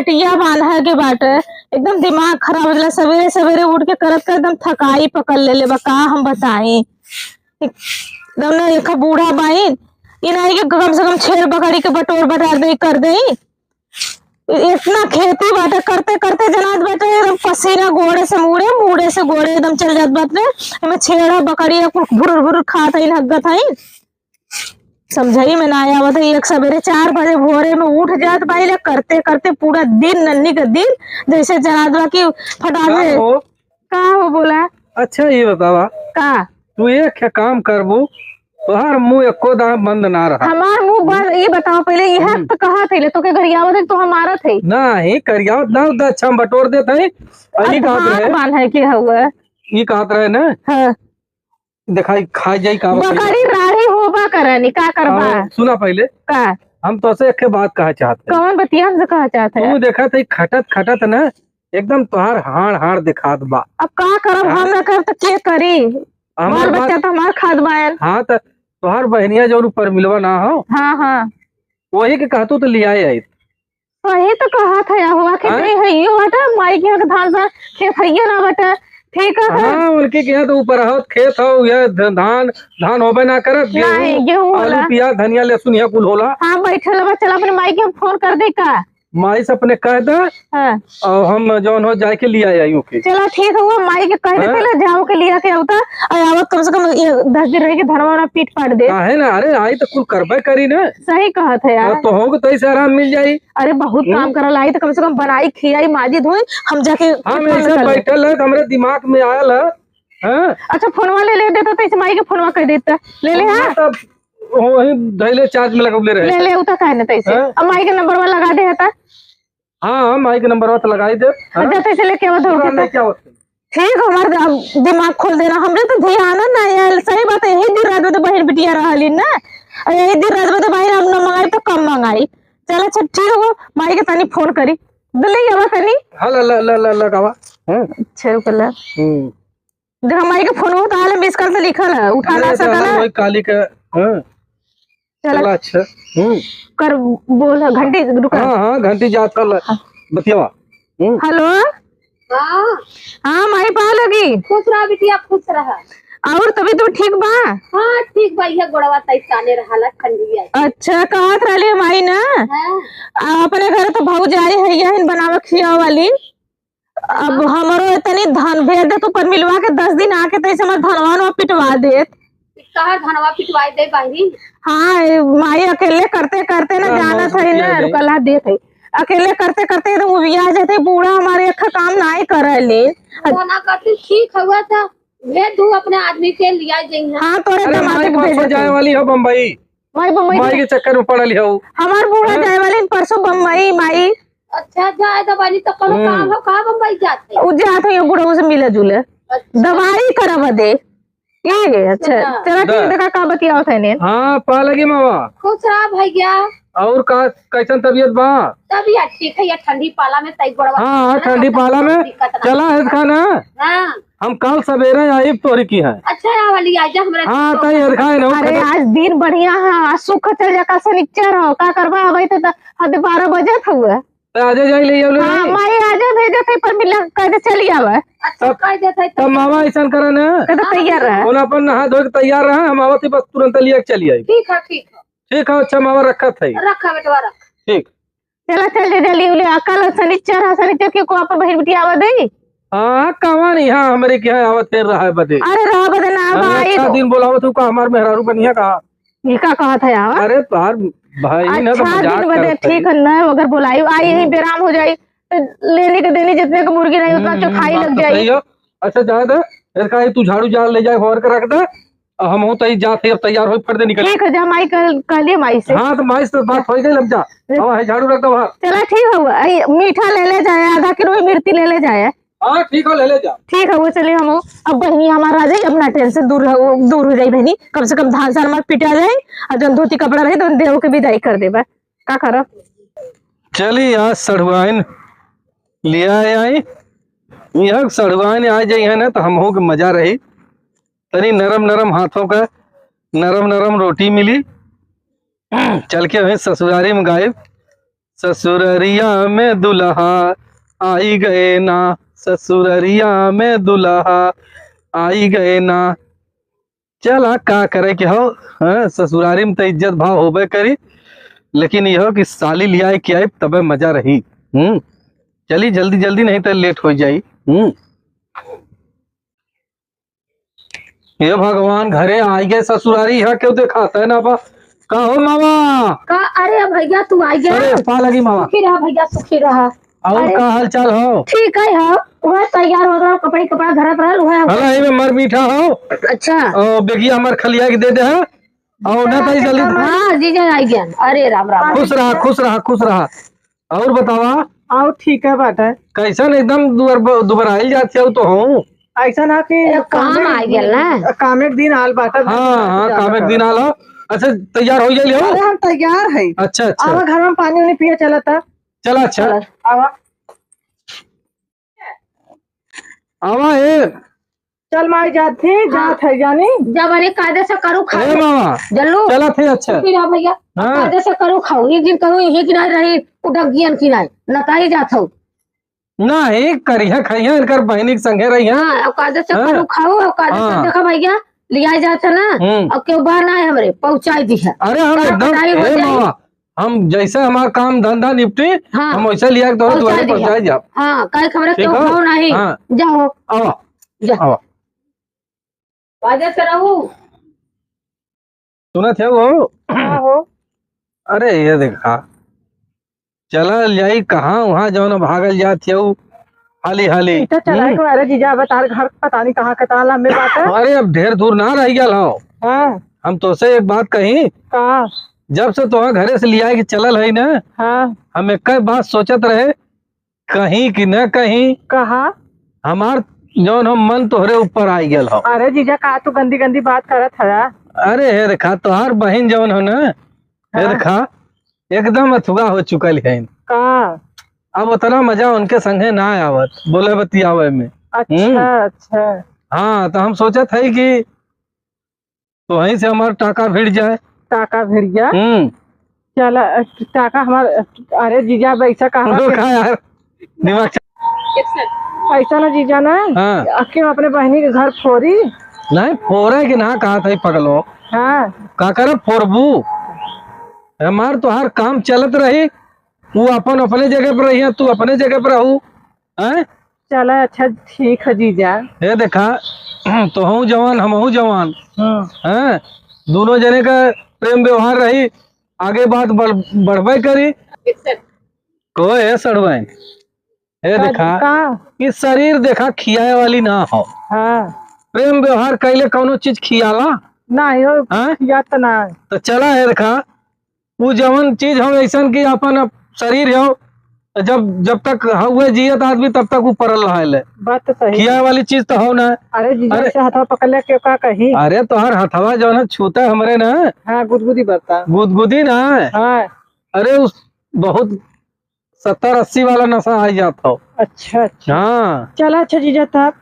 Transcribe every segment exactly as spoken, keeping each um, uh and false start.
टिया बांधा के बाटे, एकदम दिमाग खराब हो जाला। सवेरे सवेरे उठ के करत करत एकदम थकाई पकड़ लेले बा, का हम बताई। एकदम ना, एक बूढ़ा बाइन, ई नाही कि कम से कम छेड़ बकरी के बटोर बटार दे, कर दे। इतना खेती बाटे, करते करते जनात बाटे एकदम पसीना गोड़े से मूड़े, मूड़े से गोड़े एकदम चल जात बाटे। एमे छेड़ा बकरी कुल भुरुर भुरुर खात हईन, हग्गत हईन। समझई में ना आवत है। एक सवेरे चार बजे भोरे में उठ जात बाई ले, करते करते पूरा दिन, नन्ही के दिन जैसे जनात बा कि फटाफट। का हो? का हो बोला? अच्छा, ये बतावा, का? तू एक ठे काम करबू, तोहार मुंह एको दाना बंद ना रहा। हमार मुंह बंद, ये बताओ पहले, ये हम्म। हक तो कहा थे ले, तो के गरियावत है, तो हम मारत है। नहीं, गरियावत ना, उधर अच्छा हम बटोर देत है। और अब ये कहत धान रहे, बांधे के हुआ। ये कहत रहे ना। हाँ। देखाई, खा जाई का बकरी? बकरी राड़ी होबा करनी, का करबा? हाँ, सुना पहले। का? हम तोसे एक ठे बात कहा चाहत है। कौन बतिया हमसे कहा चाहत है? तू देखत है, खटत खटत ना, एकदम तोहार हाड़ हाड़ दिखात बा। अब का करब, हाँ? हम ना करब त के करी? हमार बाल बच्चा बात तो हमार खात बायन। हाँ, त तोहार बहनिया जौन ऊपर मिलवा ना हो, हाँ, हाँ। वही के कहतू तो लियाए आई। वही तो कहत है, हुआ के हाँ? नहीं है, यो हटा, माई के यहाँ के धान सा खेत है, ये ना बटे, ठीक है। हाँ, उनके के यहाँ तो ऊपर हो, खेत हो, ये ध-, धान, धान होबे ना करत, गेहूं, नहीं, गेहूं आलू, होला। प्याज, धनिया, लहसुन, यह कुल होला। हाँ, बैठल बा, चल अपने माई के हम फोन कर दे का? माई से अपने कह दे, हाँ। और हम जौन हो जाए के लिया आई ओके। चला ठीक है, वो माई के कह देते हाँ। ना, जाओ के लिया के आवता, और आवत कम से कम ये दस दिन रह के धनवा ना पीट पाट दे। काहे ना, अरे आई तो कुल करबे करी ना। सही कहत है यार। और तो हो तो ऐसे आराम मिल जाई। अरे बहुत हम्म। काम करल आई तो कम से कम बनाई, खियाई, माजी धोई, हम जाके हम काम ऐसे कर ले। बैठल है तो हमरे दिमाग में आयल है, हाँ? अच्छा फोनवा ले ले देता तो इस माई के फोनवा कर देता, ले ले हाँ। तब वही धैले चार्ज में लगौले रहे। ले ले, उता काहे न तैसे। हाँ? अब माई के नंबरवा लगा दे हता। हाँ, हाँ, माई के नंबरवा तो लगाई दे। हाँ? अच्छा, तैसे लेके आवा धो पूरा के। लेके आवत है। ठीक, हमार अब दिमाग खोल देना, हमरे तो ध्यान ना आयल। सही बात है, यही दिन रात में तो बहन बिटिया रहली ना, और यही दिन रात में तो भाई हम ना मंगाई तो कम मंगाई। चल अच्छा ठीक हो, माई के तनी फोन करी, दिल्ली आवा तनी। हाँ, ला, ला, ला, ला, लगावा। हाँ। अच्छा, रुक ला। हम्म। देख, माई के फोन होता है, मिस कॉल तो लिखल है, उठा अरे, ना तो सकल हम है। वही काली के, हाँ। चला। चला, अच्छा। हम्म। कर, बोल, घंटी रुका। हाँ, हाँ, घंटी जात कर ले। हाँ। बतियावा। हम्म। हेलो। हाँ। हाँ, माई पा लगी। खुश रहा बिटिया, खुश रहा। और तबीयत तो ठीक बा? हाँ, ठीक बा, यह गोड़वा तई साने रहा ला, ठंडी है। अच्छा, कहत रहली माई ना। हाँ। आ, अपने घर तो भौजाई है, यही बनावे खियावे वाली। अब हमरो तनी धान भेज दे तू, पर मिलवा के दस दिन आके तैसे हमर धनवा वनवा पिटवा देत। कहाँ धनवा पिटवाई दे बहिनी? हाँ, ए, माई अकेले करते करते ना हाँ, जानत मौसम है ना, रुकला देत है। अकेले करते करते एकदम उबिया जाते, बूढ़ा हमारे एक काम नाई करे ले। वो ना करती, ठीक हुआ था, भेज दू अपने आदमी के लिया जइहे। हाँ, तोरे अरे, दमाद हमारी के परसों भेजत जाए है। वाली हो बम्बई। माई बम्बई माई के चक्कर में पड़ल हो। हमार बूढ़ा हाँ? जाए वाली परसों बम्बई, माई। अच्छा, जाए दबानी तो कोनो हम्म। काम हो, कहाँ बम्बई जात है? उ जात है, ये बुढ़ऊ से मिले जुले। अच्छा। दवाई करब दे। ये, अच्छा, अच्छा। चला ठीक, दा। देखा का बतियावत है ने। हाँ, पा लगी मावा। खुश रहा भैया। और का, कैसन तबीयत बा? तबीयत ठीक है, ये ठंडी पाला में तई गोड़वा हाँ, हाँ, ना, ठंडी तब पाला में दिक्कत ना चला होता। है खाना। हाँ। हम कल सवेरे आइब तोहरी किहाँ। अच्छा, आवा लिया जा हमरा हाँ, से। तई हर खाए ना, अरे, खत्म। आज दिन बढ़िया है, आज सुख चल जा, का शनिचर हो, का करबा, अबे तो हद बारह बजे हुआ। तो आजे जाई ले आओ ले हाँ, जाई। माई आजे भेजे थे, पर मिला कह दे चली आवे। अच्छा, तब, कह दे थे, तब तब मामा ऐसा करा ना। कह दे तैयार रहे। ओना अपन नहा धो के तैयार रहे, हम आवत ही बस तुरंत लिया के चली आई। ठीक है, ठीक है। ठीक है, अच्छा मामा रखत है। रखा बेटवा, रख। ठीक। चला चल दे जल्दी उले, अकल शनिचर है, शनिचर के को अपन बहिन बिटिया आवा दे। हाँ, कहाँ नहीं, हाँ, हमरे के यहाँ आवत फिर रहा है बदे। अरे रहा बदे ना हाँ, भाई अच्छा तो। दिन बोलावत हूँ का हमार मेहरारू बनिया का। ये का कहत है यार? अरे तोहार भाई ना तो अच्छा मजाक दिन बदे करत है। ठीक है ना, अगर बोलाई आई यही बेराम हो जाई तो लेने के देने जितने के मुर्गी नहीं उतना हम्म, चौथाई बात लग तो जाई। सही हो। अच्छा जाए दे, इसका तू झाड़ू जाल ले जाए होर के रख दे। अब हमहू तई जात है, अब तैयार होई, फट दे निकल। ठीक है, जा माई कह, कह लिए माई से। हाँ, तो माई से बात हो गई, अब जा। ले। अब है झाड़ू रख दो बाहर। चला, ठीक है, आई मीठा ले ले जाए, आधा किलो मिर्ची ले ले जाए। हाँ, ठीक है, ले ले जा। ठीक है, वो चलिए हम अब बहनी हमारा आ जाए, अपना टेंशन दूर हो, दूर हो जाए बहनी, कम से कम धान सार हमार पिटा जाए, और जौन धोती कपड़ा रहे तो देव के विदाई कर देबा। का करब? चली आज सढ़ुआइन लिया आई, यह सढ़ुआइन आ जाई है ना, तो हमहू के मजा रही। तनी नरम नरम हाथों का नरम नरम रोटी मिली। चल के वहीं ससुरारी में गायब। ससुररिया में दुल्हा आई गए ना, ससुररिया में दुल्हा आई गए ना। चला, का करे के हो, हाँ, ससुरारी में तो इज्जत भाव होबे करी, लेकिन यह हो कि साली लियाए के आई तबे मजा रही। हम्म, चली जल्दी जल्दी, नहीं तो लेट हो जाई। हम्म, हे भगवान, घरे आई गए ससुरारी, यहाँ क्यों देखाता है ना बा? का हो मामा? का? अरे भैया, तू आई गया? अरे, पा लगी मामा। सुखी रहा भैया, सुखी रहा। और अरे, का हाल चाल हो? ठीक है, हाँ। वह तैयार हो रहा, कपड़े कपड़ा धरत रहल, वह। हला, ये में मर मीठा हो। अच्छा। और बेगिया हमार खलिया के दे दे है। और ना ताई जल्दी। हाँ, जीजा आई गया। अरे राम राम। खुश रहा, खुश रहा, खुश रहा। और बतावा? और ठीक है बाटे। कैसन एकदम दुबर-, दुबराइल जात हो तो हूँ। ऐसा ना कि एक काम कामे आ गेल ना। कामे के दिन आल बाटे। हाँ, हाँ, कामे के दिन आल हो। अच्छा, तैयार हो गइल हो? अरे, हम तैयार है। अच्छा, अच्छा। आवा घर में पानी उनी पिए चला था। चला, अच्छा। चला। आवा। आवा ए। चल माई जात थी, हाँ। जात है जानी। जब अरे कायदे से करू खाऊ। ए मामा। जल्लू। चला थे, अच्छा। फिर आ भैया, हाँ। कायदे से करू खाऊ। एक दिन करू, यही किनारे रही, उडक गियन किनारे। नताई जात हो। ना, एक करिया खइया, इनकर बहिनी के संगे रही है। हाँ, अब कायदे से हाँ। करू खाऊ, अब कायदे से हाँ। देखा भैया, लिया जात है ना, हम्म। अब केहू बा ना है हमरे, पहुँचाई दी है। अरे हम का एकदम, बताई हो ए जाई? मामा, हम जैसे हमार काम धंधा निपटी, हाँ। हम वैसे लिया के तोहरे पहुँचा दुआरे दिया। पहुँचाई जाब। हाँ, काहे के हमरा ठीक केहू है? हो नहीं। हाँ। जाओ। आवा। जा। आवा। बाजे से रहू। सुनत है वो? हाँ हो। अरे ये देखा, चला जाई कहाँ वहाँ जौन भागल जात है वो हाली हाली। इतना चला हम्म। के अरे जीजा, अब तार घर पता नहीं कहाँ के ताला में बात है। अरे अब ढेर दूर ना रह गया हो। हाँ। हम तोसे एक बात कही। का? जब से तोहा घरे से लिया के चलल है ना, हाँ। हम एक बात सोचत रहे, कहीं कि न कहीं कहा? हमार जौन हम मन तोहरे ऊपर आ गयल हो। अरे जीजा, का तू गंदी गंदी बात करत है? अरे हे देखा, तोहार बहिन जौन हो ना, हे हाँ। देखा, एकदम अथुआ हो चुकल है। का? अब उतना मजा उनके संगे ना आवत, बोले बतियावे में। अच्छा, हम्म। अच्छा। हाँ, तो हम सोचत है कि तो वहीं से हमार टाका भिड़ जाए। टाका भिड़ जाए? हम्म। चला, टाका हमार, अरे जीजा, अब ऐसा कहा रुक, हाँ यार, दिमाग च- ऐसा ना जीजा ना, हाँ। अक्के अपने बहिनी के घर फोरी। नहीं, फोरे के ना कहा था पगलो। हाँ। का करब फोरबू? हमार तोहार काम चलत रही, वो अपन अपने जगह पर रही, तू अपने जगह पर रहू। हैं? चला, अच्छा, ठीक है जीजा। हे देखा, तोहू जवान, हमहू जवान। हम्म। हैं? दोनों जने का प्रेम व्यवहार रही, आगे बात बढ़-, बढ़बे करी। को है सड़वाइन? हे का, देखा, का? ई शरीर देखा खियाए वाली ना हो। हाँ। प्रेम व्यवहार कैले कौनो चीज खियाला? ना हो, हाँ? खियात ना है। तो चला हे देखा, उ जवन चीज हो ऐसन कि अपन अब शरीर हो, जब, जब तक हउए जियत आदमी तब तक उ परल रहे ले। बात तो सही खिया है। वाली चीज तो हो ना। अरे जीजा, अरे। ऐसे हथवा पकड़ ले के का कही? अरे तोहर हथवा जवन है छूता हमरे ना। हाँ, गुदगुदी बरता। गुदगुदी ना। हाँ। अरे उस बहुत सत्तर अस्सी वाला नशा आ जात हो। अच्छा, अच्छा। हाँ। चला, अच्छा जीजा, तब।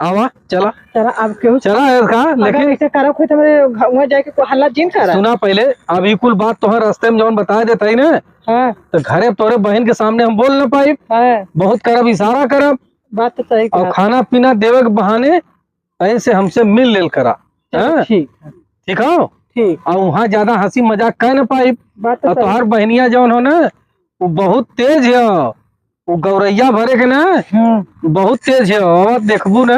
आवा, चला। चला, अब केहू चला, यार, का? अगर लेकिन ऐसे करब, कोई तो मेरे घ-, वहाँ जाके कोई हल्ला जिन करा। सुना पहले, अब ई कुल बात तोहर रास्ते में जौन बताए देत हई ना, हाँ। तो घरे तोरे बहन के सामने हम बोल न पाइब। हाँ। बहुत करब, इशारा करब। बात तो सही और कहा। खाना पीना देवे के बहाने ऐसे हमसे मिल लेल करा। चलो, हाँ? ठीक है। ठीक हो? ठीक। और वहाँ ज्यादा हंसी मजाक कह न पाई। बात तो और सही। तोहार बहनिया जौन हो ना, वो बहुत तेज है। वो गौरैया भरे के ना, हम्म। बहुत तेज है। और देखबू ना।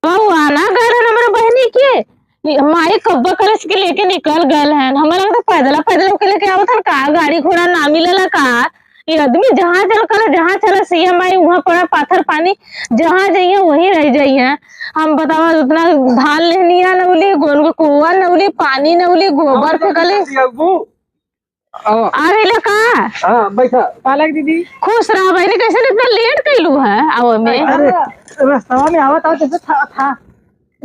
बउआ ना गए रहन हमरे बहनी के। ई माई कब्बा कलश के लेके निकल गए हैं। हमरा लगता पैदला, पैदला के लेके आवत हन का? गाड़ी घोड़ा ना मिलेला का? ये आदमी जहाँ चल कला, जहाँ चला सीएम आई, वहाँ पड़ा पाथर पानी, जहाँ जाइए वहीं रह जाइए। हम बतावा, उतना धान लेहनिया नउली, गोन को कुआ नउली, पानी नउली, गोबर फेंकली। आवा। आ गइले का? हाँ, बैठा। पालक दीदी। खुश रहा बहनी, कैसे इतना लेट कैलू है आवे में? अरे, रस्तवा में आवत, आवत जैसे था, था।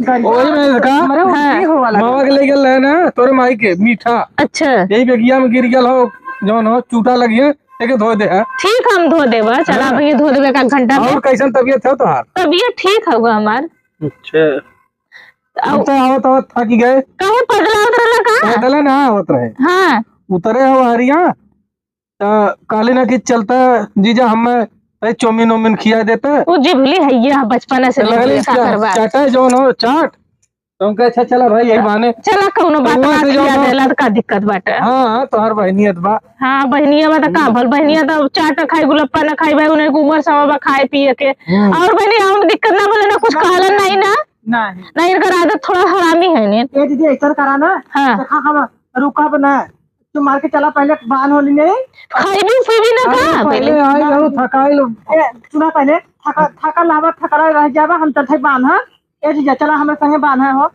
ओही में का? हमरे हाँ। उल्टी हो वाला। मामा के ले गल रहे ना, तोरे माई के मीठा। अच्छा। यही बेगिया में गिर गल हो, जौन हो, चूटा लगी है, एके धो दे है। ठीक, हम धो देबा। चला, हाँ। भैया धो देबे एक घंटा में। और कैसन तबीयत है तोहार? तबीयत ठीक हउआ हमार। अच्छा। हम तो आवत आवत थक गए। काहे पैदल आवत रहला का? पैदल ना आवत रहे। हाँ। उतरे हो हरिया, त कहली ना कि चलता जीजा, हमें तई चौमिन ओमिन खिया देता। उ जिभली है ये बचपन से तो लगली जिभली का क्या? करबा। चाटा जौन हो, चाट। तो हम कहे, "अच्छा, चला भाई, यही बहाने।" चला, कौनो तो बात वहाँ ना से खिया जौन हो देला, तो का दिक्कत बाटे? हाँ, हाँ, तोहर बहिनिया त बा। हाँ, बहिनिया बा, तो का हम्म। भल? बहिनिया तो चाट ना खाई, गुलप्पा ना खाई, भाई, उन्हें उम्र समय बा खाए पिए के। हम्म। और बहिनी, हम दिक्कत ना बोले ना, कुछ कहलन नहीं ना। नहीं। नहीं, इनकर आदत थोड़ा हरामी है ने। ए दीदी, ऐसा करा ना। हाँ। देखा, हम रुकब ना, तू मार के चला, पहले बांध होली नहीं। खइबी पीबी ना अरे का पहले? पहले आई रहू, थकाई लो। ए, सुना पहले, थका, थका लावा, थकरा रह जावा, हम चलते बांध, हाँ? ए जीजा, चला हमरे संगे बांध है हो।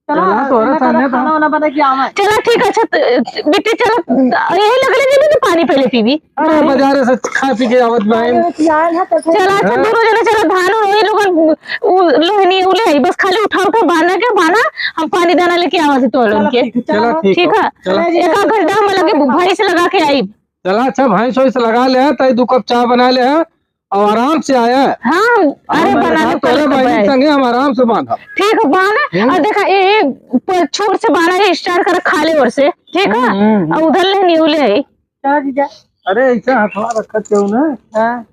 चला, चला, तोहरे मैं संगे खाना तो। वाना बना के आवा। चला, ठीक है, अच्छा, त-, बेटी, चला, यही लगले जेबी तो पानी पहले पीबी। अरे, बाजारे से खा पी के आवत बाइन। अरे, पियान है, चलते चला, अच्छा, हाँ। दोनों जने चला, धान वही लोगन उ लोहनी उले आई, बस खाली उठा उठा बांधा के बांधा, हम पानी दाना लेके आवा थे तो लोगन के। ठीक है, चला, ठीक ठीक है। है। चला। एक आध घंटा हम लगे भैंस लगा के आई। चला, अच्छा, भैंस वैस लगा ले, तई दू कप चाय बना ले, और आराम से आया। हाँ, अरे, हम बना ले, तोरे बहन संगे हम आराम से बांधा। ठीक है, बांधा। हम्म। और देखा, ए, ए, पर छोर से बांधा, ये start कर खाले ओर से, ठीक है? हम्म, हम्म, हम्म। और उधर ले न्यू ले आई। चला जीजा। अरे, ऐसा हथवा रखत क्यों ना? हाँ।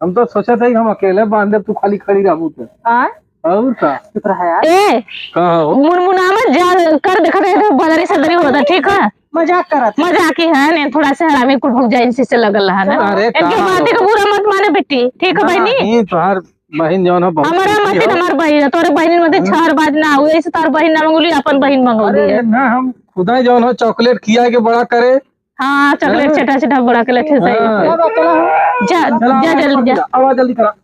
हम तो सोचा था कि हम अकेले बांध देब, तू खाली खड़ी रहबू तो। आय? और का? चुप रहा यार। ए, का हो? मुनमुनावा जा कर देखत रहे तो बदरी सदरी होता, ठीक है? मजाक करत है। मजाक ही है, नहीं, थोड़ा सा हरामी कुल भौजाइन से, से लगल रहा ना। अरे, इनके का बात हो? का बुरा मत माने बेटी, ठीक है बहिनी? नहीं, तोहार बहिन जौन हो, बहुत हमारा अच्छी मत हो। हमार बहिन है, तोरे बहिन मत हम्म। छर बात ना हुए, ऐसे तोर बहिन ना मंगोली, अपन बहिन मंगोली अरे, है। ना, हम खुदा जौन हो chocolate खिया के बड़ा करे, हाँ, chocolate हाँ। चटा चटा बड़ा के लखे से। हाँ। जा, चला, जा, चला, जल्दी जा। आवा, जल्दी करा।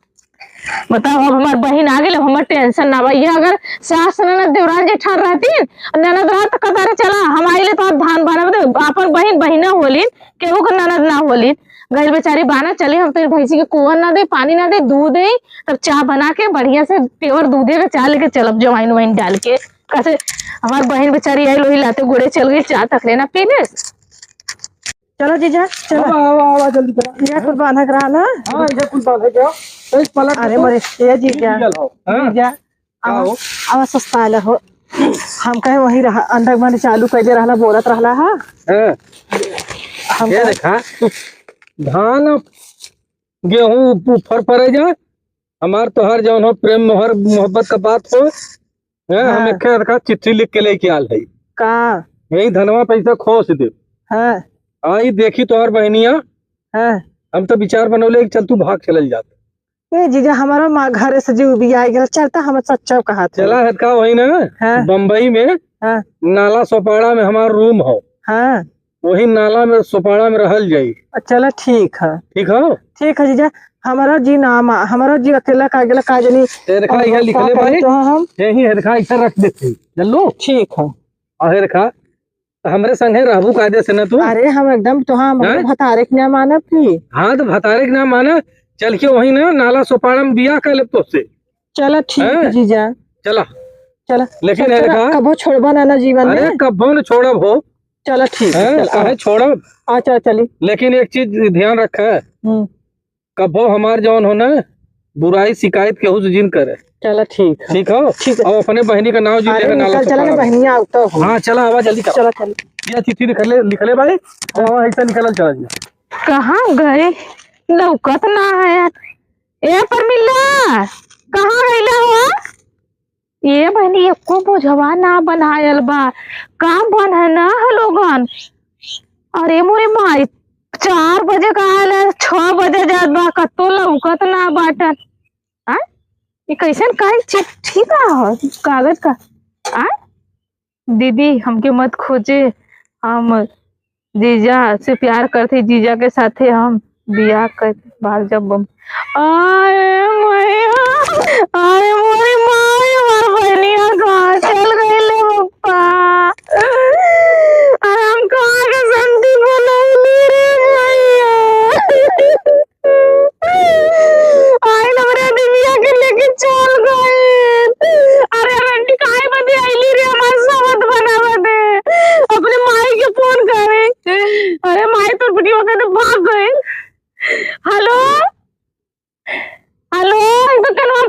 बताओ, अब हमार बहिन आ गेल, अब हमार tension ना बा। ये अगर सास, ननद, देवरान, जेठान रहतीन, ननद रहत, तो कहता, "अरे, चला, हम आइले, तो धान बाना बदे।" अपन बहिन, बहिना होलिन, केहू के ननद ना होलिन। गइल बेचारी बाना, चली, हम तो भैंसी के कोवन ना दे, पानी ना दे, दूध दे, तब चाह बना के बढ़िया से pure दूधे के चाह लेके चलब, जवाइन वाइन डाल के। कैसे हमार बहिन बेचारी आइल, वही लाते गोड़े चल गई, चाह तक लेना पी ले। चलो जीजा, चलो। आवा, आवा, आवा, जल्दी करा। ये कुल बांधक रहा ना। हाँ, ये कुल बांधक रहा। तो इस पलट अरे को मोरे, ये जीजा। डीजल हो, हाँ? जीजा, का आवा, हो? आवा सस्ता आला हो। हम कहे वही रहा, अंडा माने चालू कैले रहला, बोलत रहला हा। हाँ। हम ये कहे देखा, धान, गेहूं ऊपर पड़े जा, हमार तोहार जौन हो प्रेम मोहर मोहब्बत का बात हो, हैं, हम हाँ। एक ठे चिट्ठी लिख के लेके आल है। का? यही धनवा पैसा खोस दे। हाँ। आई देखी तोहार बहनिया। हाँ। हम तो विचार बनौले कि चल तू भाग चलल जात। ए जीजा, हमारा माँ घरे से जो भी आ गया, चलता हम सच्चा कहा थे। चला है का वही ना? हाँ। बम्बई में हाँ। नाला सोपाड़ा में हमार room हो। हाँ। वही नाला में, सोपाड़ा में रहल जाई। चला, ठीक है। ठीक है? ठीक है जीजा, हमारा जी नाम आ, हमारा जी अकेला का गेला का जनी। ए, देखा, और ये हम लिखले का करी भाई? तो हम यही है, देखा, इधर रख देते, जल्लू। ठीक है। और ये देखा, तो हमरे संगे रहबू कायदे से ना तू? अरे, हम एकदम तो हम हैं? भतारे के ना मानब की। हाँ, तो भतारे के ना माना, चल के वही ना नाला सोपाड़ा में बियाह कर ले तो से। चला, ठीक हैं? है जीजा। चला। चला। लेकिन चल, है तोरा देखा? कबो छोड़बा ना, ना जीवन अरे, में। कबो न छोड़ब हो। चला, ठीक है, हैं? चल, काहे आवा। छोड़ब? आ, चला, चली। लेकिन एक चीज ध्यान रखे, हम्म। कबो हमार जौन हो ना, बुराई शिकायत केहू से जिन करे। चला, ठीक है। ठीक हो? ठीक है। और अपने बहिनी का नाव जी अरे, लेवे, नाला निकल चला ना, सोपाड़ा में। बहिनिया आवता हो। हाँ, चला, आवा, जल्दी कर। चला, चल। ये चिट्ठी लिख ले, लिख ले भाई। और ऐसा निकल चला जी। कहाँ गए? लौकत ना है। ए प्रमिला, कहाँ गइला हो? ए बहिनी, एको बोझवा ना बन्हायल बा। का बन्हना ह लोगन? अरे मोरे माई, चार बजे का आयल है, छह बजे जात बा, कत्तो लौकत ना बाटन। आ? ई कैसन काहे चिट्ठी का ह? कागज का? आ? दीदी, हमके मत खोजे, हम जीजा से प्यार करते, जीजा के साथे हम बियाह कर भाग जब बम। आए मैया, आए मोरी माई, हमार बहनिया कहाँ चल गइले पप्पा? अरे हम कहाँ के शांति बनौली रे मैया? आइन हमरे दुनिया के लेके चल गइल। अरे बेटी, काहे बदे आइली रे हमार सवत बना बदे? अपने माई के फोन करे। अरे माई, तोर बेटिया के तो भाग गइल। हेलो, हेलो, एक तो कनवा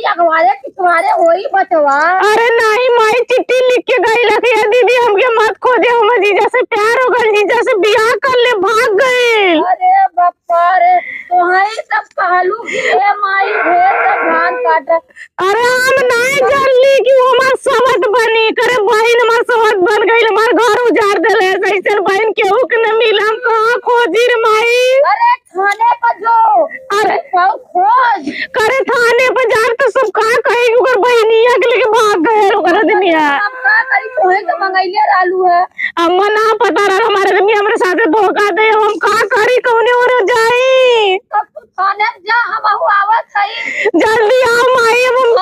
अगवारे पिछवारे होई बचवा। अरे नाहीं माई, चिट्ठी लिख के गइल कि ये दीदी हमके मत खोजे, हमर जीजा से प्यार हो गइल, जीजा से बियाह कर ले, भाग गइल। अरे बापा रे, तोहई सब कहलू कि ए माई ढेर सब धान काट। अरे हम नाहीं जानली कि वो हमार सवत बनी, करे बहिन हमार सवत बन गइल, हमार घर उजाड़ देले, ऐसे बहिन केहू के न मिल, हम कहाँ खोजी रे माई? अरे थाने पर जो। अरे। जाओ खोज। करे थाने पर जाब तो सब का कही कि ओकर बहिनिया के लेके भाग गए ओकर आदमिया। हम का करी, तोहे तो मंगैले रहलू है। अम्मा ना पता रहा हमारे आदमी हमरे साथे धोखा दे, हम का करी, कौने ओर जाई? तब तू थाने जा, हम आहू आवत हई। जल्दी आओ माई, अब हम